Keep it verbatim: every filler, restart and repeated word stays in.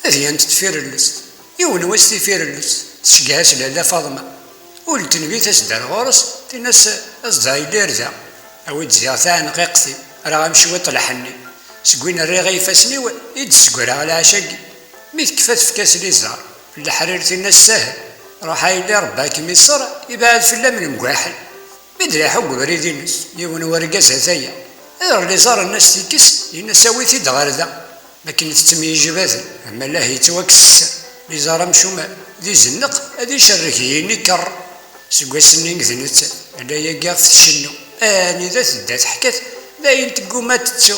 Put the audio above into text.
Tadyant tfirellest. Yiwen wass tifirellest tceggeɛ-as lalla Faḍma. Ul n tenbit as-d ar ɣur-s, tin-as: "Aẓ-d a yelli ar da, awi-d ziɣ taɛenqiqt-im, rreɣ-am cwiṭ lḥenni. Seg win rriɣ i ifassen-iw i d-ssegraɣ lɛac-agi." Mi tekfa tefka-as liẓer n leḥrir, tin-as: "Sahel, ruḥ a yelli, Rebbi ad kem-iṣer, ibɛed fell-am lemgwaḥel." Mi d-ileḥḥu deg ubrid-ines, yiwen wergaz ataya, iɣer liẓer-nnes tikkes, yenna-as: "Awi-t-id ɣer da, akken tettemyejbaden, amalah yettwakkes ssem." Liẓer amcum d izenneq, ad icerreg yiniker. Seg wass-nni d netta, ala yagi ɣef tcennu, anida tedda teḥka-t, d ayen tegguma ad tettu.